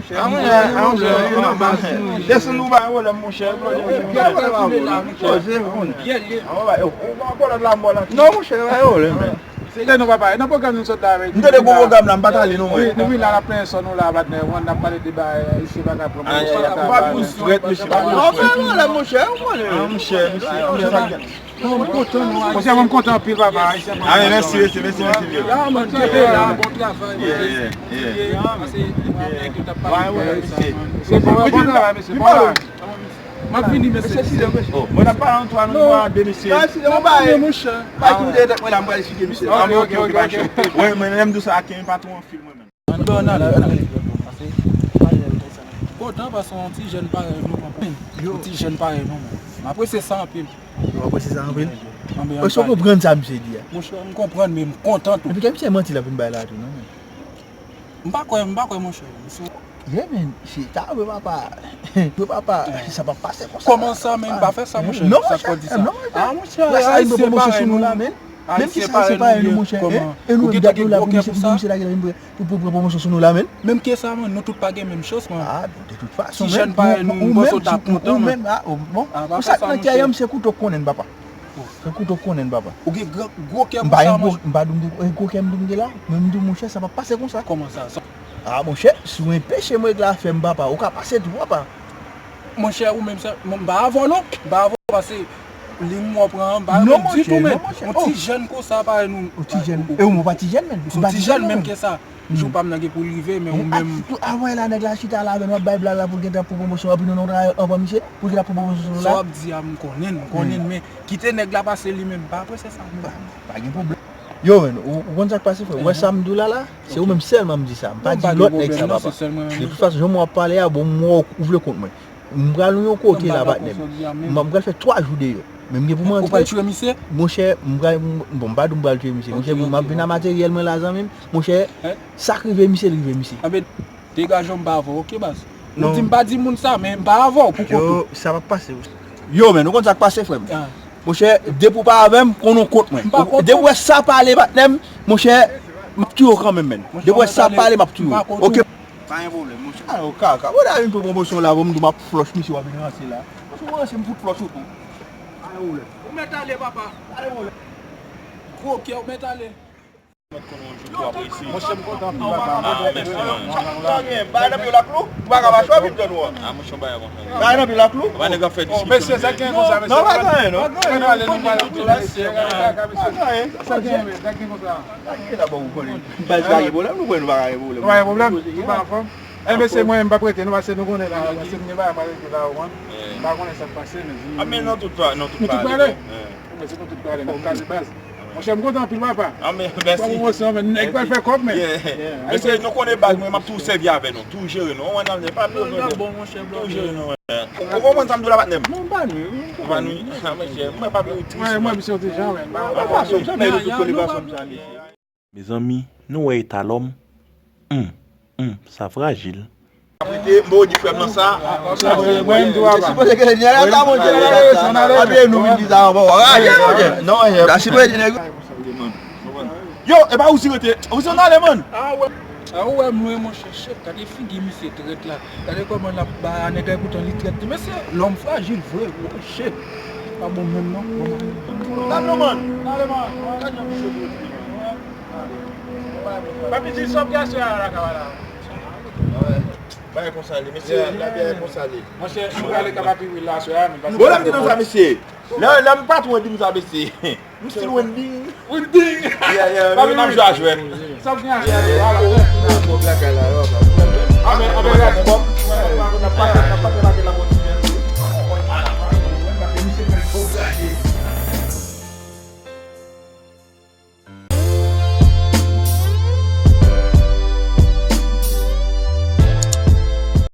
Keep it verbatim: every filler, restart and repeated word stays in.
monchè. A, monchè, a, monchè, desann ou bay wòlè, monchè. Non, monchè, bay wòlè, men. Se gen nou, papa. E nan pwogram nou sot la avèk. M tande gwo pwogram la, m pa t ale non, mwen. Nou vin la, n ap plenyen sò nou la, patnè. Mwen, n ap pale de bagay, mesye pa ka pran mwen. Ou pa pou sou prèt, mesye, pa pou sou prèt. Ou fè malè, monchè, ou konnen. Ah, monchè, mesye, monchè, sa gen. Non, mwen kontan, non. Monchè, mwen kontan anpil, papa. Ah, men mèsi, mèsi, mèsi, mèsi, vye. Ya, man, kenbe la, bon travay, man. Yeah, yeah, yeah. Pase, nèg yo t ap pale de sa, man. Se bon, bon travay, mesye. Bon travay. M ap vini, mesye. Oh, mwen ap pale an twa, nou mwen de mesye. Mwen konnen, monchè. Pa ki ou te tèt mwen la, m pral esplike misye. Ok, ok, ok, ok. Wi, mwen menm di sa, Ken pa twò anfil mwen menm. Ann dòm nan la, ann ale. Kontan paske yon ti jèn parèy nou, yon ti jèn parèy nou, men. M apresye sa anpil. Ou apresye sa anpil? Èske w konprann sa misye di a? Monchè, m konprann, men m kontan tou. Epi kè misye manti l ap vin bay la tou, non? M pa kwè, m pa kwè, monchè. Misye Yeah, men, si ta vre papa, vre papa, sa p ap pase konsa. Kòman sa, men, pa fè sa, monchè? Non, monchè, non, monchè. Ah, monchè, Ayisyen parèy nou la, men. Menm ki sa, Ayisyen parèy nou, monchè. E nou menm dat nou la pou misye, pou misye lage la vin pou, pou, pou pran pwomosyon sou nou la, men. Menm ki sa, men, nou tout pa gen menm chans, men. Ah, bon, de tout fason, ti jèn parèy nou, m panse w ta kontan, men. Ou menm, ah, bon, ou sa k nan kè a, misye kouto konnen, papa. Fè kout ou konnen, papa. Ou gen gwo kè konsa, monchè. M pa di w m gen gwo kè, m di w m gen la. Men m di w, monchè, sa p ap pase konsa. Kòman sa? Ah, monchè, si w enpeche m regle afè m, papa, ou ka pase tou, papa. Monchè, ou menm, m pa avè w non. M pa avè w, pase liy mwen pran an, m pa renmen ditou, men yon ti jèn konsa, parèy nou. Yon ti jèn. E ou menm, ou pa ti jèn, menm. Ou pa ti jèn, menm ke sa. Jou pa m nan gen pou l rive, men ou menm. Avan la, nèg la chita la avè nou, ap bay blag la pou l gentan pran pwomosyon, epi nou, nou travay anvan misye, pou l gentan pran pwomosyon sou nou la. Sa w ap di a, m konnen l, m konnen l, men kite nèg la pase li menm, m pa apresye sa, non. Pa, pa gen pwoblèm. Yo, men, ou, ou konn sa k pase, frè? Ou wè sa m di w la, la? Se ou menm sèlman m di sa. M pa di lòt nèg sa, papa. De tout fason, jan mwen ap pale a, bon, mwen, ou vle kont mwen. M pral yon kote la, patnè m. M pral fè twa jou deyò. Men m gen pou m rantre. Ou pral tiye misye? Monchè, m pral, bon, m pa di w m pral tiye misye. Monchè, m ap vin a materyèl mwen la, zanmi m. Monchè, sa k rive misye, l rive misye. Anben, degaje w, m pa avè w, oke, baz? Ou di m pa di moun sa, men m pa avè w pou kont ou. Yo, sa p ap pase. Yo, men, ou konn sa k pase, frè m? Monchè, depi w pa avè m, konn ou kont mwen. Depi w wè sa pale, patnè m, monchè, m ap tiye w kanmenm, men. Depi w wè sa pale, m ap tiye w. Oke? Pa gen pwoblèm, monchè. A, yo kaka. Bon, la vin pran pwomosyon la, bon, m di w m ap flòch misye, w ap vin ranse la. Monchè, ou ranse, m fout flòch ou tou. Pa gen pwoblèm. Ou mèt ale, papa. Pa gen pwoblèm. Gwo kè, ou mèt ale. Monchè, m kontan anpil, papa. Ah, mèsi, man. Bagay nan pye w la, Klou. Ou pa ka mache, w ap vin tann ou a. Ah, monchè, bagay konsa. Bagay nan pye w la, Klou. Mesye, sa gen konsa, mesye. Non, pa gen anyen, non. Ann ale, nou pral. Pa gen anyen. Sa gen, sa gen konsa. Sa gen la, bon, ou konnen. Baz pa gen pwoblèm, nou konnen nou pa ka gen pwoblèm. Nou pa gen pwoblèm? Nou pa anfòm? Eh, mesye, mwen, m p ap rete, non, pase nou konnen la, pase m gen bagay m al regle la, ou konn. M pa konnen sa k pase, men. Ah, men nou tout pa, nou tout pa ale, non. Mesye, nou tout pa ale, n ap kaze, baz. Monchè, m kontan anpil, papa. Ah, men, mèsi. Pran pwomosyon, men, nèg pral fè kòb, men. Mesye, nou konnen baz mwen, m ap toujou sèvi avè nou, toujou jere nou. Ou konprann, pa pè nou. Toujou jere nou, wi. Ou konprann sa m di w la, patnè m? Non, m pa nwi, wi. Ou pa nwi? Ah, mesye, mwen pa vle tris, mwen. Mwen, misye, yon ti jan, men. Pa fason, janm nou tout konnen fason sa, mesye. Mezanmi, nou wè eta lòm? Hum, hum, sa frajil. Aprete, m ba w di frè m nan sa. Mwen, m tou apa. Sipoze ke nèg la ta monte la. Apre nou vin di sa ankò. Raje, monchè. Non, monchè. Ta sipoze di nèg. Yo, e pa ou si rete. Ou si ann ale, man. Ah, ou wè m lwen, monchè, shit. Gade figi misye trèt la. Gade kòman l ap ba a nèg la, epoutan li trèt tou. Mesye, lòm frajil vre, wi, shit. Pa bon menm, non. Bon, man. Gade non, man. Gade, man. Gade jan misye trèt. Papi di sòp gason a la kaba la. Bagay konsa li, mesye, lavi a konsa li. Monchè, nou prale ka Papi Will la aswè a, men. Bon, lè m di nou sa, mesye. Lè, lè m patwon di m sa, mesye. M still wending. Wending. Yeah, yeah. Papi, m ap jwe a jwèt. Sa w gen a jwe a, ala. Bon, black guy la, yo. Amen, amen, amen.